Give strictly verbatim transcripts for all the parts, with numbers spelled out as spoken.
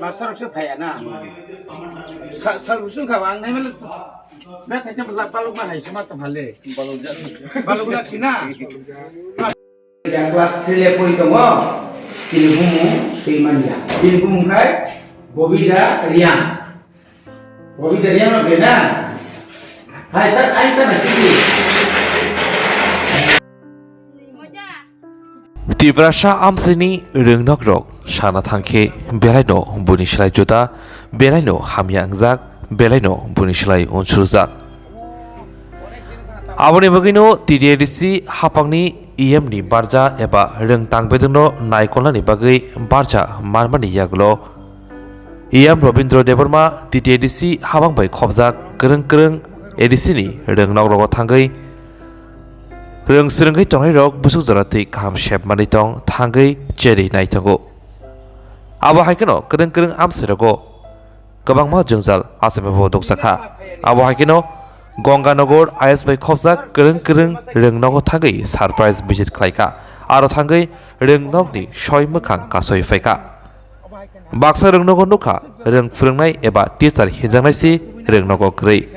Master rok se phaiya na? Sa-, sal busung kha ang nai male. Be thai khe bwla palok ma hai se ma tong hale. Palok jak si na? Yang class three le pori tongo. Tini bumu sui manya. Tini bumu khai Bobida Riang. Bobida Riang no bena. Hai ta, ai ta na siki. Tiprasa amsini rwngnokrok sana thangkhe belaino buni slai juda, belaino hamya wngjak, belaino buni slai unsukjak. Aboni bagwino T T A D C hapangni E M ni barja eba rwng tangbedengno naikolnani bagwi barja manmani yagulo E M Robindra Debbarma T T A D C habang bai khobjak kwrwng kwrwng A D C ni rwng nokrogo thangwi rwng swrwngwi tongnairok busuk jora twi kaham sep manwi tong thangwi cherwi nai tongo. Abo hai kheno kwrwng kwrwng amsairogo kwbangma jwngjal achaimabu dokjakha. Abo hai kheno Ganganagar I S bai khobjak kwrwng kwrwng rwng nogo thangwi surprise visit khlaikha. Aro thangwi rwng nokni soi mwkhang kasoi phaikha. Baksa rwng nogo nukha rwng phwrwngnai eba teacher hinjaknai si rwng nogo kwrwi.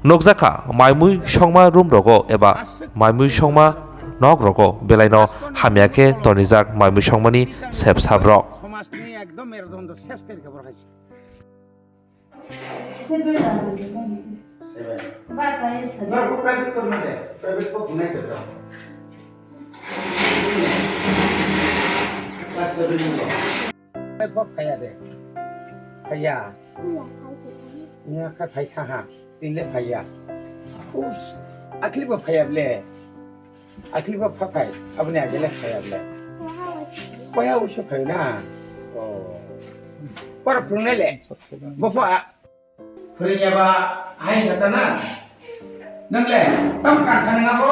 Nukjakha maimui songma room rogo eba maimui songma nok rogo belaino hamya khe tonijak maimui songmani sep sap rok. Somajni ekdom merudondo ses kari khe borok hai se. Seven. Seven. Ba chai sa. Norok private korma de, private ko bunai khe to. Class seven ni to. Bo phaiya de. Phaiya. Nya kha phai kha ha. Tinle phaiya. Us, akli bo phaiya ble. Akli bo pha phai. Aboni agele phaiya ble. Koya usu phai na. Oh. Por phungnai le. Bo pho a. Phwrwngya ba hai kata na. Nang le tam kan kha nang abo.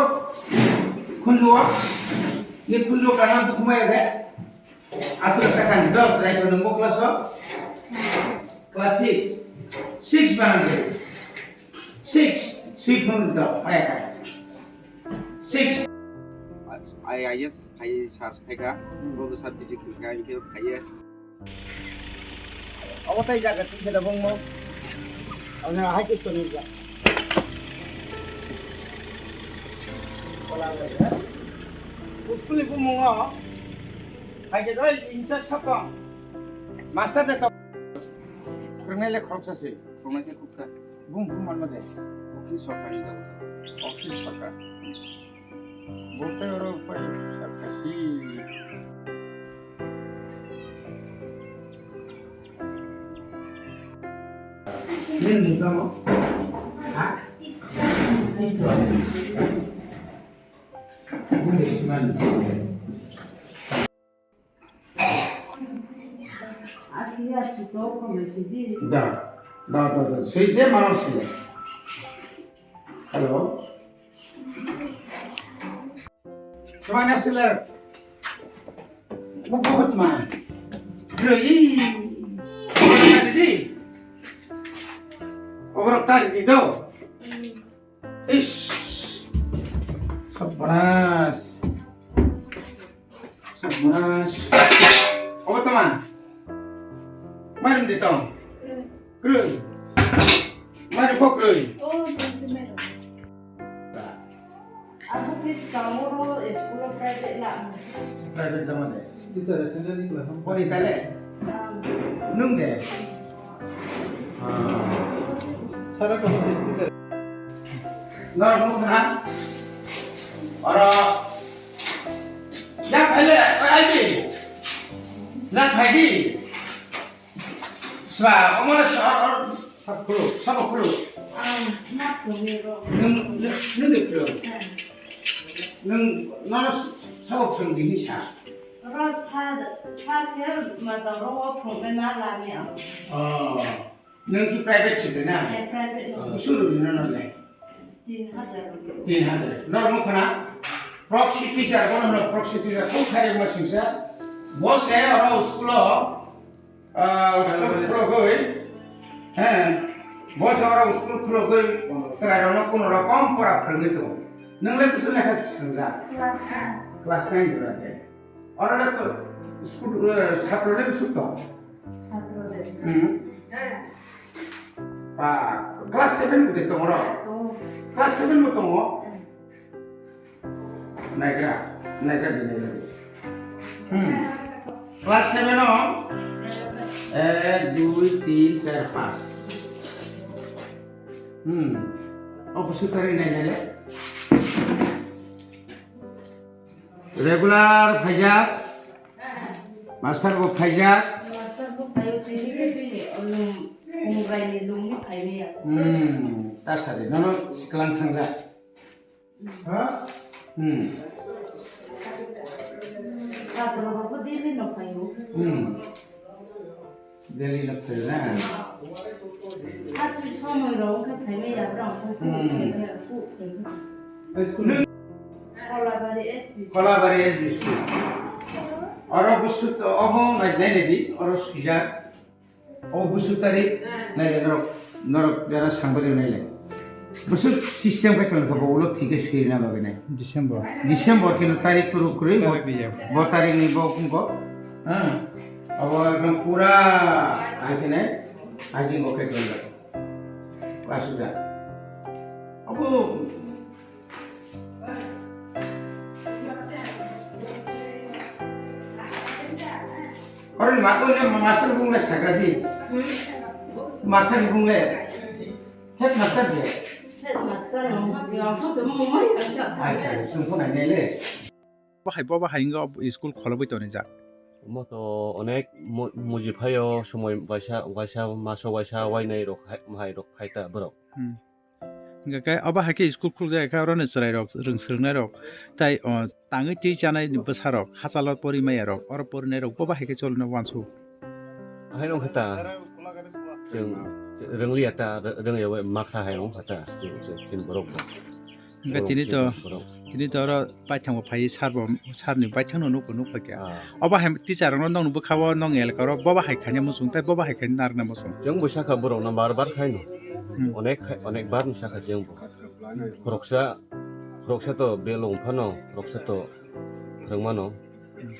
Khunju o. Ni khunju kana dukhumaya de. Atul kakan dos rai ko nungbo class o? Class six. Six banan ke. Six. Six phone do. Aya ka. Six. Ai, I S, phai sir phaikha. Professor busy khaikha, inkhe phaiye. Abo tai jaga twi kheda bongmo. Ang hai khe tonwi ja. School ni bumungo. Hai khe doi incha sapang. Master de to. Prangai le khoroksa se. Prangai se khoroksa. Bung bung manma de. Okhi sarkar ni jaga. Okhi sarkar. Bung tai oro pai sarkar si. Da, da, da, da. Sui je mano sui. Hello. Semana siler. Buku buku teman. Bro, ini. Oborok tari di. Oborok tari di do. Ish. Sabbanas. Sabbanas. Obo tama. Marim de tong. Kroi. Marim bo kroi. Oh, thank you, madam. Abo kis kamo ro school private la. Private tama de. Teacher attendant ni kelas. Pori tale. Nung de. Sara kamu sih teacher. Nor nung ha. Oro. Yak phaile, oi, ai di. Yak phai di. Swa, omo na sa, or, sa khulu, sa khulu. Ang na khulu ro. Nung, nung, nung de khulu. Nung, nono sa phung di ni sa. Ro sa, sa khe ma da ro phung na la ni ang. Oh. Nung ki private se na? Eh, private no. Suru ni no le. Tin hajar. Tin hajar. Nor mo khana? Proxy teacher, bono hwno proxy teacher, kung khairok ma singsa. Bo se oro school o, ah, school khulogwi. He. Bo se oro school khulogwi. Chwrairokno kuno rokom pora phwrwngwi tongo. Nwng le bwswk lekha swngjak? Class nine. Class nine jora de. Oro le school, eh, satro le bwswk tong? Satro de. Hmm. Ba, class seven bo de tong oro? Tong. Class seven bo tongo? Hmm. Naigra, naigra di, naigra di. Hmm. Class seven o, ek, dui, tin, char, panch. Hmm. O bwswk tari nai nai le. Regular phaijak. Master bo phaijak. Master bo phaio, tini ke bini, um, Kumbraini lungni phaimaya. Hmm, ta sari, nono siklang thangjak. Ha? Hmm. Satro rok bo daily no phaio. Hmm. Daily no phaio na? Hachu somoi rok khe phaimaya, brang khe Hmm. khe khe khe khe. Kolabari S B school. Kolabari S B school. Oro bwswk to obo nai nai di, oro swijak. O bwswk tarik naile norok, norok jara sangbario naile. Bwswk system khe tongkha bo ulo thike swirina bagwi nai. December. December khe no tarik turu kwrwi bo, Tarik ni ya. Bo tarik ni bo kungko. Ha. Abo ekdom pura ai khe nai, ai khe bo khe tongkha. Asuja. Abo Oro ni ma-, oro ni master bung le sakra di. Master ni bung le. Headmaster de. Headmaster no, yang phu se mo mai yang sa. Acha, sung phu nai ne le. Bo hai, bo bo hai wngkha school kholobwi tonijak. Omo to onek mu-, muji phaio, somoi waisa, waisa, maso waisa, wainai rok hai, hai rok phaita borok. Hmm. Hingkha khe obo hai khe school khulukjak khe oro ni chwrai rok, rwng swrwng nai rok, tai, o, tangwi twi chanai ni bwsa rok, hachalo pori maya rok, oro porinai rok, bo bo hai khe choli no uansuk. Hai wngkha ta, chwng rwngliya ta, rwngya bai makha hai wngkha ta, chwng, chwng, chini borok bo. Hingkha tini to, borok. Tini to oro baithang bo phai sir bo, sir ni baithang no nuk, nuk phai kha. Ah. Obo hai teacher rok no nong bwkha o nong elka oro bobo hai khaina muchung tei bobo hai khaina narwkna muchung. Chwng bo sakha borok no bar bar khai no. Hmm. Onek khai, onek bar no sakha chwng bo. Khoroksa, khoroksa to belong phano, khoroksa to phwrwng mano,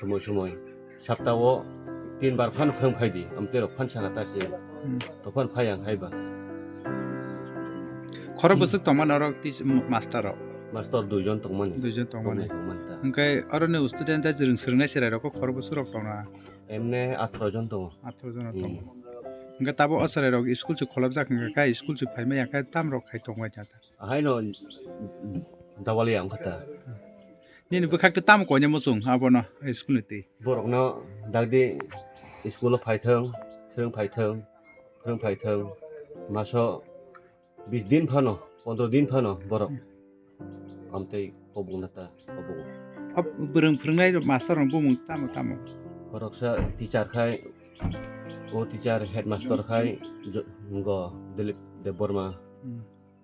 somoi somoi. Sapta o tin bar phan phwrwng phai di, amtwi rok phan sakha ta se. Hmm. To phan phai ang hai ba. Khoro Hmm. bwswk tongmani oro tis-, m-, master rok? Master dui jon tongmani. Dui jon tongmani. Tongmani, tongmani ta. Hwnkhe oro ni student da jwrwng swrwngnai chwrai rok khoro bwswk rok tongna? Emne atharo jon tongo. Atharo jon Hmm. tongo. Hwnkhe tabuk o chwrai rok school se kholobjak hwnkhe kha school se phaimaya khe tam rok khai tongbai kha ta? Ahaino dawaliya wngkha ta. Nini bwkhak tei tamo koina muchung abono school ni twi? Borokno dakdi school o phaithwng, swrwng phaithwng, swrwng phaithwng, maso bis din phano, pondro din phano borok amtwi kobokna ta kobok. O bwrwng phwrwngnai master rok bumung tamo tamo? Khoroksa teacher khai, o teacher headmaster khai jo-, go Dilip Debbarma. Hmm.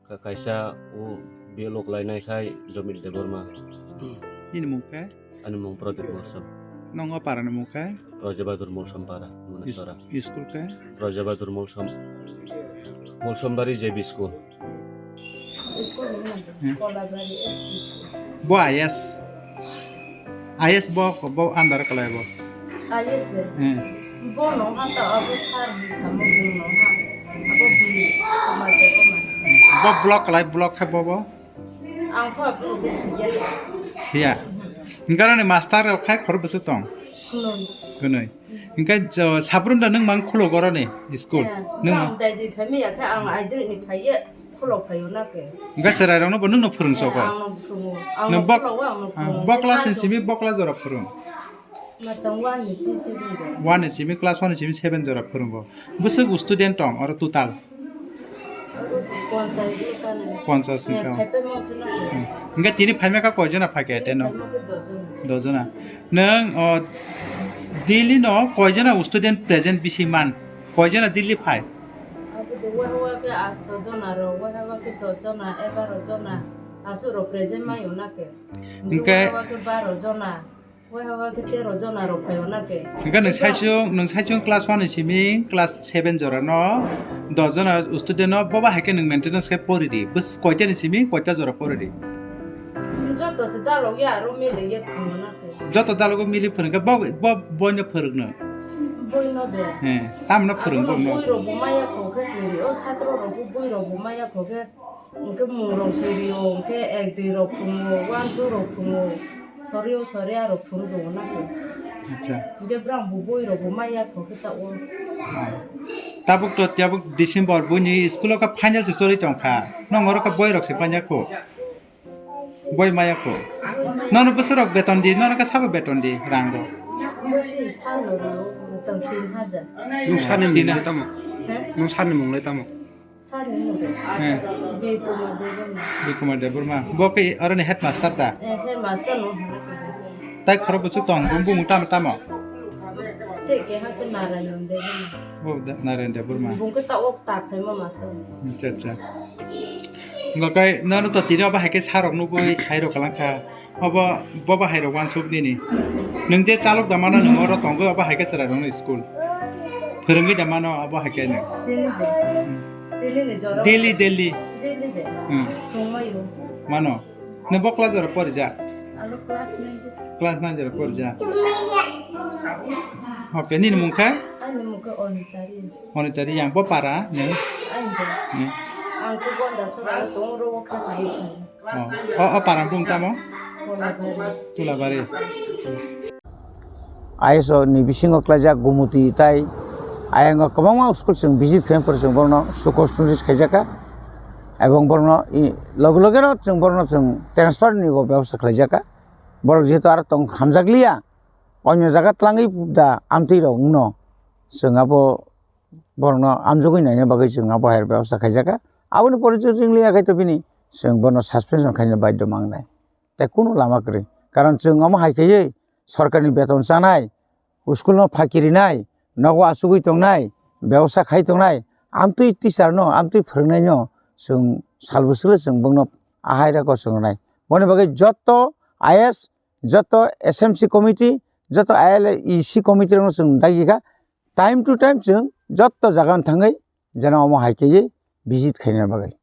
Ka-, kaisa o B L O khlainai khai Jomit Debbarma. Nini mung khe? Ani mung Pradip Molsom. Nong o para ni mung khe? Prajabadur Molsom para, Is-, Munasora. School khe? Prajabadur Molsom. Molsombari J B School. School ni mung Hmm. Kolabari S P school. Bo I S. I S bo, bo under kalai bo. I S de. Hmm. Bo no ha ta abo sir ni samo bo no ha. Abo bini ma de ko ma. Bo block kalai, block khe bo bo. Ang pho abo siya. Siya. Hingkhe aroni master rok khai khoro bwswk tong? Kunui. Kunui. Hingkhe jo, sabrum da nwng mang khuluk oroni school? Eh, nwng mang dai di phai maya khe ang aidri ni phai ye khuluk phai o na khe. Hingkhe chwrai rok no bo nwng no phwrwng Eh, soko? Ang no phwrwngo. Ang Nwng no bok-, khuluk o, ang no ah, phwrwngo. Bo class ni simi bo class jora phwrwng? Matang one ni simi seven jora. One ni simi, class one ni simi seven jora phwrwngo. Bwswk student tong oro total? Ponchas ni tong. Ponchas ni tong. Phaipai mangkheno. Hmm. Hingkhe tini phaima kha koi jona phai khe teno? Phaima khe doh jona. Doh jona. Nwng, o, daily no koi jona student present bisi man? Koi jona daily phai? Abo de waha waha khe asto jona rok, waha waha khe doh jona, egaro jona, aswk rok present mai o na khe. Hingkhe waha waha khe baro jona. Wai hawa khe tero jona rok phai o na khe. Hingkhe nwng saichung, nwng saichung class one ni simi class seven jora no doh jona student no boba hai khe nwng maintenance khe pori di. Bwswk koita ni simi koita jora pori di. Joto se dalok ya aro mili ye phungo na khe. Joto dalok mili phwrwng khe bo, bo, boino phwrwngno. Boino de. He, tamno phwrwng bono. Boi rok bo maya kho khe kiri, o satro rok bo boi rok bo maya kho khe, hwnkhe mung rok soi rio, hwnkhe ek dui rok phungo, one two rok phungo, sorio soria rok phungo na khe. Acha. Hwnkhe brang bo boi rok bo maya kho khe ta o. Tabuk to, tabuk December buini school o khe final se choli tong kha. Nong oro khe boi rok se manya kho. Boi maya kho. Nono bwswk rok beton di, nono khe sabo beton di rang rok. Bwtwi sano rio, tong tin hajar. Nung sani mung le tamo? He? Nung sani mung le tamo? Sani mung de. He. Bikumar Debbarma. Bikumar Debbarma. Bo khe oroni headmaster da? Eh, headmaster no. Tai khoro bwswk tong, bung bung tamo tamo? Te keha khe Narayan Debbarma. Bo da, Narayan Debbarma. Bung khe ta ok ta phaima master. Acha, acha. Lokai, nono to tini obo hai khe sarok nugwi sairok kalang kha. Obo, bobo hai rok wansuk nini. Nwng je chalok da mano, nwng oro tongwi obo hai khe chwrai rokno school. Phwrwngwi da mano obo hai khe nwng. Tini de. Tini ni jora. Daily, daily. Daily de. Hmm. Tongmayo. Mano. Nwng bo class jora porijak? Alo class nine je. Class nine jora porijak. Okay, nini mung khe? Ani mung khe Onitari. Onitari yang bo para nwng? Ani de. Hmm. Ang khe Gonda sora tong ro khe. Oh, oh, oh, parang bung tamo? Tulabari. Tulabari. I S O ni bisingo klaijak Gumuti tai ayang o kwbangma school chwng visit khaimani pore chwng borokno sukos notice khaijakha, ebong borokno i, loge loge no chwng borokno chwng transfer ni bo bebosta khlaijakha. Borok jehetu aro tong hamjakliya, onyo jaga twlangwi da amtwi rok wngno chwng abo borokno amjogwi naina bagwi chwng abo hai bebosta khaijakha. Aboni pore chwng ringliya khai to bini chwng bono suspension khaina baidhyo mangnai. Tei kunu lama kwrwi. Karon chwng omo hai khaiwi sorkarni beton chanai, school no phaki rinai, nogo achugwi tongnai, bebosta khai tongnai, amtwi teacher no, amtwi phwrwngnaino chwng salbwswkle chwng bongno ahairok o chwng rwnai. Boni bagwi joto I S, joto S M C committee, joto I L E C committee rokno chwng dagi kha, time to time chwng joto jaga no thangwi jena omo hai khaiwi visit khaina bagwi.